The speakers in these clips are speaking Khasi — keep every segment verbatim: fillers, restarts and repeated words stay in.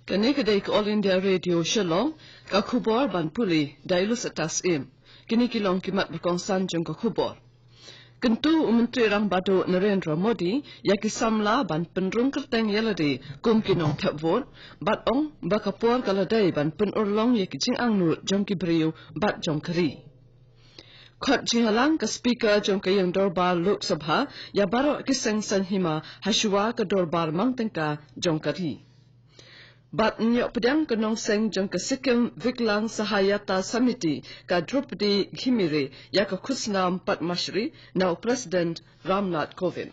Kane ka dei ka All India Radio Shillong, ka khubor ban pule da i Lusitas Im. Kine ki long ki mat ba kongsan jong ka khubor. Kyntu u Myntri Rangbahduh Narendra Modi ïa ki samla ban pynrung kyrteng ïa lade kum ki nongthep vote, bad ong ba ka por ka la dei ban pynurlong ïa ki jingangnud jong ki briew bad jong ka ri. Khot jingïalang ka Speaker jong ka ïing dorbar Lok Sabha ïa baroh ki seng saiñ hima hashwa ka dorbar mang tyngka jong ka ri. Bad ïoh pdiang ka nongseng jong ka Sikkim Viklang Sahayata Samiti, ka Droupadi Ghimire, ïa ka khusnam Padma Shri na u President Ramnath Kovind.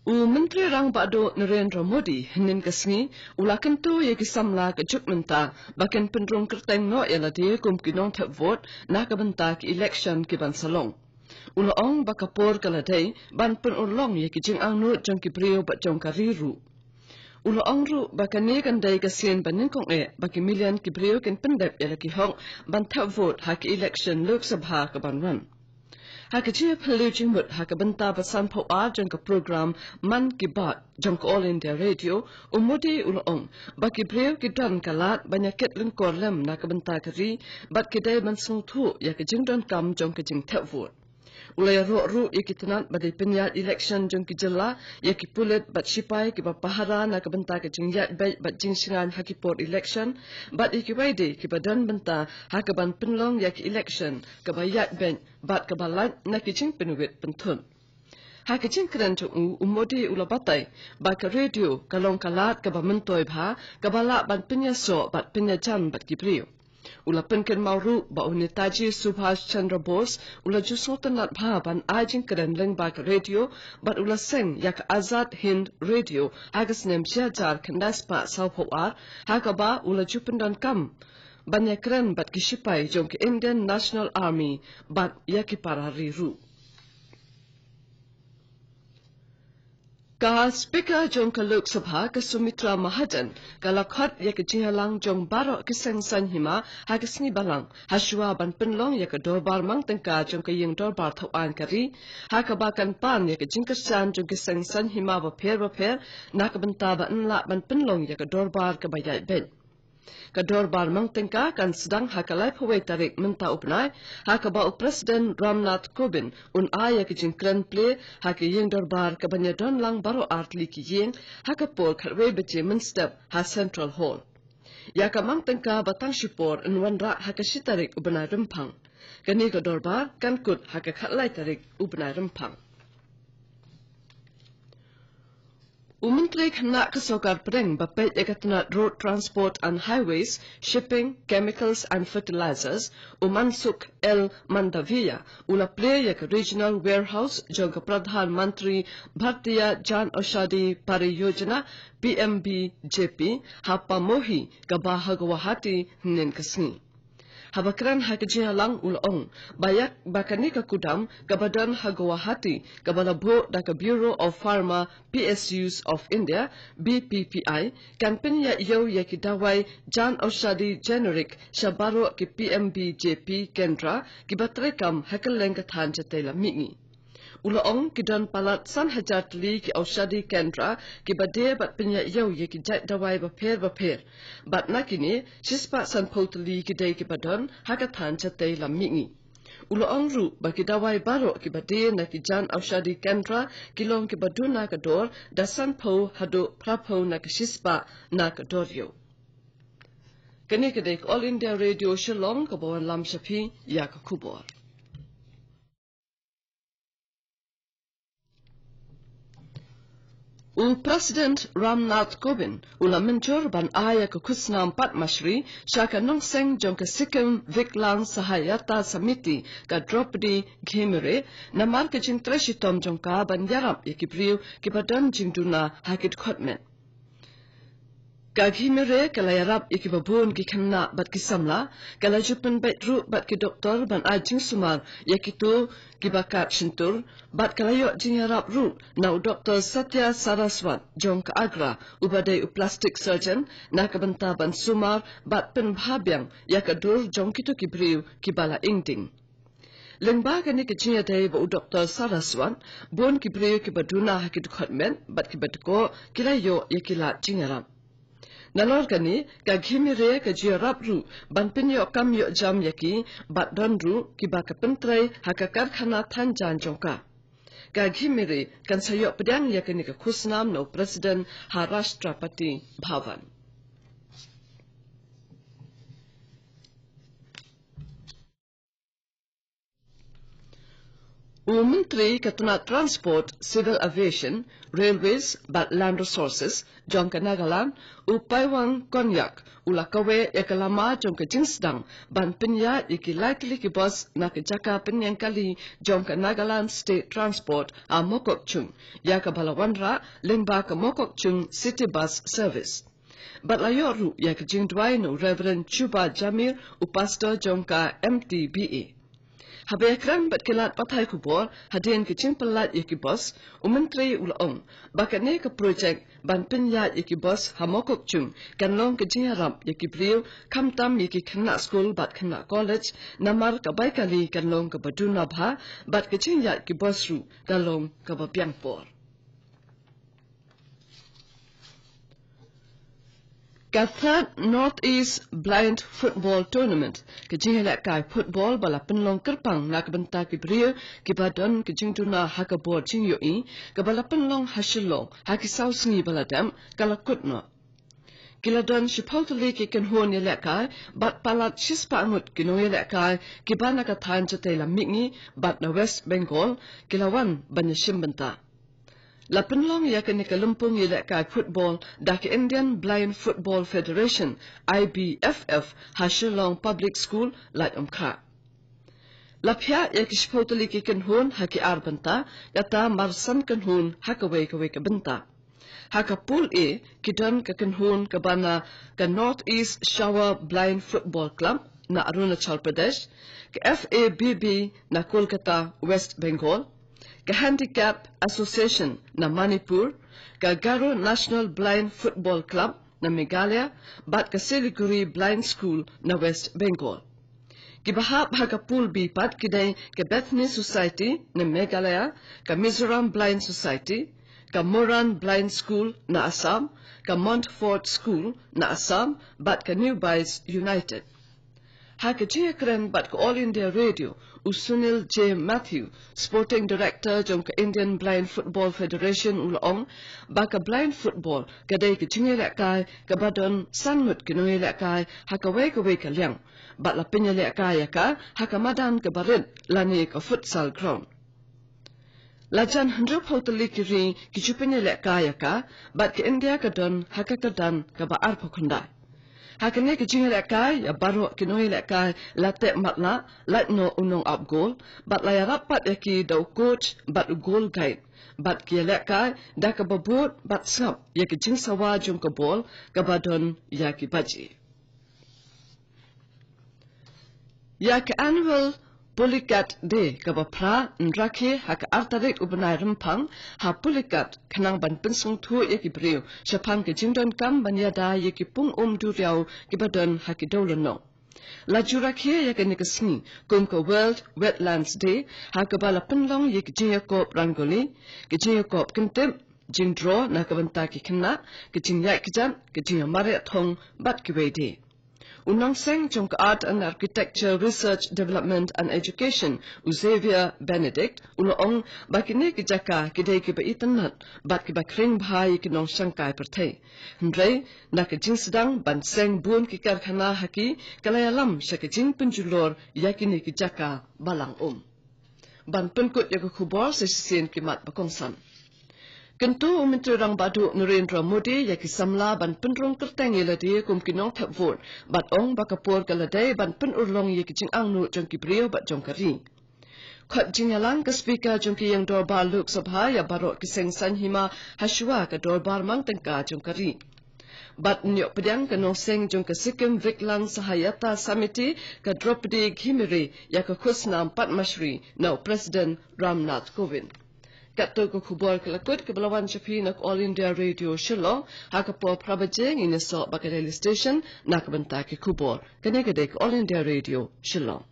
U Myntri Rangbahduh Narendra Modi hynnin ka sngi u la kyntu ïa ki samla ka juk mynta ba kin pynrung kyrteng noh ïa lade kum ki nongthep vote na ka bynta ki election ki ban sa long. U la ong ba ka por ka la dei ban pynurlong ïa ki jingangnud jong ki briew bad jong ka ri ruh. U la ong ruh ba kane kan dei ka sien ba nyngkong eh ba ki million ki briew kin pyndep ïa la ki hok ban thep vote ha ki election Lok Sabha ka ban wan. Ha ka jingïaphylliew jingmut ha ka bynta ba sanphew ar jong ka program Mann Ki Baat jong ka All India Radio, u Modi u la ong ba ki briew ki don ka lad ban ïakit lyngkor lem na ka bynta ka ri, bad ki dei ban sngewthuh ïa ka jingdonkam jong ka jingthep vote. U la ïaroh ruh ïa ki tnat ba dei pynïaid election jong ki jylla, ïa ki pulit bad sipai kiba pahara na ka bynta ka jingïaid beit bad jingshngaiñ ha ki por election, bad ïa kiwei de kiba don bynta ha ka ban pynlong ïa ki election kaba ïaid beit bad kaba lait na ki jingpynwit pynthut. Ha ka jingkren jong u, u Modi u la batai ba ka radio ka long ka lad kaba myntoi bha, kaba lah ban pynïasoh bad pynïajan bad ki briew. U la pynkynmaw ruh ba u Netaji Subhash Chandra Bose u la ju sngewtynnat bha ban ai jingkren lyngba ka radio, bad u la seng ïa ka Azad Hind Radio ha ka snem shi hajar khyndai spah sawphew ar, ha kaba u la ju pyndonkam ban ïakren bad ki sipai jong ka Indian National Army bad ïa ki para ri ruh. Ka Speaker jong ka Lok Sabha, ka Sumitra Mahajan, ka la khot ïa ka jingïalang jong baroh ki seng saiñ hima ha ka sngi Balang, hashwa ban pynlong ïa ka dorbar mang tyngka jong ka ïing dorbar thawaiñ ka ri, ha kaba kan pan ïa ka jingkyrshan jong ki seng saiñ hima bapher bapher na ka bynta ba yn lah ban pynlong ïa ka dorbar kaba ïaid beit. Ka dorbar mang tyngka kan sdang ha ka laiphew wei tarik mynta u bnai, ha kaba u President Ramnath Kovind un ai ïa ka jingkren plie ha ka ïing dorbar kaban ïadon lang baroh artylli ki ïing, ha ka por khatwei baje mynstep ha Central Hall. Ïa ka mang tyngka ba tang shipor yn wanrah ha ka shi tarik u bnai Rymphang. Kane ka dorbar kan kut ha ka khatlai tarik u bnai Rymphang. U Myntri Khynnah ka Sorkar Pdeng ba peit ïa ka tnat Road Transport and Highways, Shipping, Chemicals and Fertilizers, u Mansukh L Mandaviya, u la plie ïa ka Regional Warehouse jong ka Pradhan Mantri Bhartiya Jan Aushadhi Pariyojana, P M B J P, ha Pamohi, kaba ha Guwahati, hynnin ka sngi. Haba kren ha ka jingïalang u la ong ba ïa ba kane ka kudam kaba don ha Guwahati, kaba la buh da ka Bureau of Pharma P S Us of India, B P P I, kan pynïaid ïew ïa ki dawai Jan Aushadhi Generic sha baroh ki P M B J P kendra kiba treikam ha kylleng ka thaiñ shatei lam mihngi. U la ong ki don palat san hajar tylli ki Aushadhi Kendra kiba die bad pynïaid ïew ïa ki jait dawai bapher bapher. Bad na kine, shispah sanphew tylli ki dei kiba don ha ka thaiñ shatei lam mihngi. U la ong ruh ba ki dawai baroh kiba die na ki Jan Aushadhi Kendra ki long kiba duna ka dor da sanphew haduh phraphew na ka shispah na ka dor ïew. Kane ka dei ka All India Radio Shillong kaba wanlam sha phi ïa ka khubor. U President Ramnath Kovind u la mynjur ban ai ïa ka khusnam Padma Shri sha ka nongseng jong ka Sikkim Viklang Sahayata Samiti, ka Droupadi Ghimire, namar ka jingtrei shitom jong ka ban ïarap ïa ki briew kiba don jingduna ha ki dkhot met. Ka Ghimire ka la ïarap ïa kiba bun ki khynnah bad ki samla, ka la ju pynbeit ruh bad ki doktor ban ai jingsumar ïa kito kiba kad shyntur, bad ka la ïoh jingïarap ruh na u Doktor Satya Saraswat jong ka Agra, uba dei u plastic surgeon, na ka bynta ban sumar bad pynbha biang ïa ka dur jong kito ki briew kiba la ingding. Lyngba kane ka jingïadei bad u Doktor Saraswat, bun ki briew kiba duna ha ki dkhot met bad kiba dkoh ki la ïoh ïa ki lad jingïarap. Nalor kane, ka Ghimire ka jingïarap ruh ban pynïoh kam ïoh jam ïa ki, bad don ruh kiba ka pyntrei ha ka karkhana than jaiñ jong ka. Ka Ghimire kan sa ïoh pdiang ïa kane ka khusnam na u President ha Rashtrapati Bhavan. U Myntri ka tnat Transport, Civil Aviation, Railways bad Land Resources jong ka Nagaland, u Paywang Konyak, u la kaweh ïa ka lama jong ka jingsdang ban pynïaid ïa ki lai tylli ki bus na ka jaka pynïeng kali jong ka Nagaland State Transport ha Mokokchung, ïa kaba la wanrah lyngba ka Mokokchung City Bus Service. Bad la ïoh ruh ïa ka jingduwai na u Reverend Chuba Jamir, u pastor jong ka M T B A. Haba ïakren bad ki lad pathai khubor hadien ka jingpyllait ïa ki bus, u Myntri u la ong ba kane ka projek ban pynïaid ïa ki bus ha Mokokchung kan long ka jingïarap ïa ki briew, khamtam ïa ki khynnah skul bad khynnah college, namar ka bai kali kan long kaba duna bha, bad ka jingïaid ki bus ruh kan long kaba biang por. Ka Third North East Blind Football Tournament, ka jingïalehkai football ba la pynlong kyrpang na ka bynta ki briew kiba don ka jingduna ha ka bor jingïohi, kaba la pynlong ha Shillong ha ki saw sngi ba la dep, ka la kut noh. Ki la don shiphew tylli ki kynhun ïalehkai bad palat shispah ngut ki nongïalehkai kiba na ka thaiñ Jatei Lam Mihngi bad na West Bengal ki la wan ban ïashim bynta. La pynlong ïa kane ka lympung ïalehkai football da ka Indian Blind Football Federation, I B F F, ha Shillong Public School, Laitumkhrah. La phiah ïa ki shiphew tylli ki kynhun ha ki ar bynta, kata mar san kynhun ha kawei kawei ka bynta. Ha ka Pool A, ki don ka kynhun kaba na ka North East Shawa Blind Football Club na Arunachal Pradesh, ka F A B B na Kolkata, West Bengal, ka Handicap Association na Manipur, ka Garo National Blind Football Club na Meghalaya, bad ka Siliguri Blind School na West Bengal. Kiba hap ha ka Pool B pat ki dei ka Bethany Society na Meghalaya, ka Mizoram Blind Society, ka Moran Blind School na Assam, ka Montfort School na Assam, bad ka New Boys United. Ha ka jingïakren bad ka All India Radio, u Sunil J Mathew, Sporting Director jong ka Indian Blind Football Federation, u la ong ba ka blind football ka dei ka jingïalehkai kaba don san ngut ki nongïalehkai ha kawei kawei ka liang, bad la pynïalehkai ïa ka ha ka madan kaba rit lane ka futsal ground. La jan hynriewphew tylli ki ri ki ju pynïalehkai ïa ka, bad ka India ka don ha ka kyrdan kaba arphew khyndai. Ha kane ka jingïalehkai ïa baroh ki nongïalehkai la teh matlah, lait noh u nongap gol, bad la ïarap pat ïa ki da u coach bad u goal guide, bad ki ïalehkai da kaba bud bad sngap ïa ka jingsawa jong ka bol kaba don ïa ki baji. Ïa ka Annual Pulicat Day kaba phra yn rakhe ha ka ar tarik u bnai Rymphang ha Pulicat, khnang ban pynsngewthuh ïa ki briew shaphang ka jingdonkam ban ïada ïa ki pung um duriaw kiba don ha ki dewlynnong. La ju rakhe ïa kane ka sngi kum ka World Wetlands Day, ha kaba la pynlong ïa ki jingïakop rangoli, ki jingïakop kyntip, jingdro na ka bynta ki khynnah, ki jingïaid kjat, ki jingïamareh thong bad kiwei de. U nongseng jong ka Art and Architecture Research, Development and Education, u Xavier Benedict, u la ong ba kine ki jaka ki dei kiba itynnad bad kiba khring bha ïa ki nongshangkai pyrthei. Hynrei na ka jingsdang ban seng bun ki karkhana ha ki, ka la ïalam sha ka jingpynjulor ïa kine ki jaka balang um. Ban pynkut ïa ka khubor, sa shisien ki mat ba kongsan. Kyntu u Myntri Rangbah Duh Narendra Modi ïa ki samla ban pynrung kyrteng ïa lade kum ki nongthep vote, bad ong ba ka por ka la dei ban pynurlong ïa ki jingangnud jong ki briew bad jong ka ri. Khot jingïalang ka Speaker jong ka Ïing Dorbar Lok Sabha ïa baroh ki seng saiñ hima hashwa ka dorbar mang tyngka jong ka ri. Bad yn ïoh pdiang ka nongseng jong ka Sikkim Viklang Sahayata Samiti, ka Droupadi Ghimire, ïa ka khusnam Padma Shri na u President Ram Nath Kovind. Katto ka khubor ka la kut kaba la wan sha phi na ka All India Radio Shillong. Ha ka por phra baje ngin ïasoh bad ka Delhi Station na ka bynta ki khubor. Kane ka dei ka All India Radio Shillong.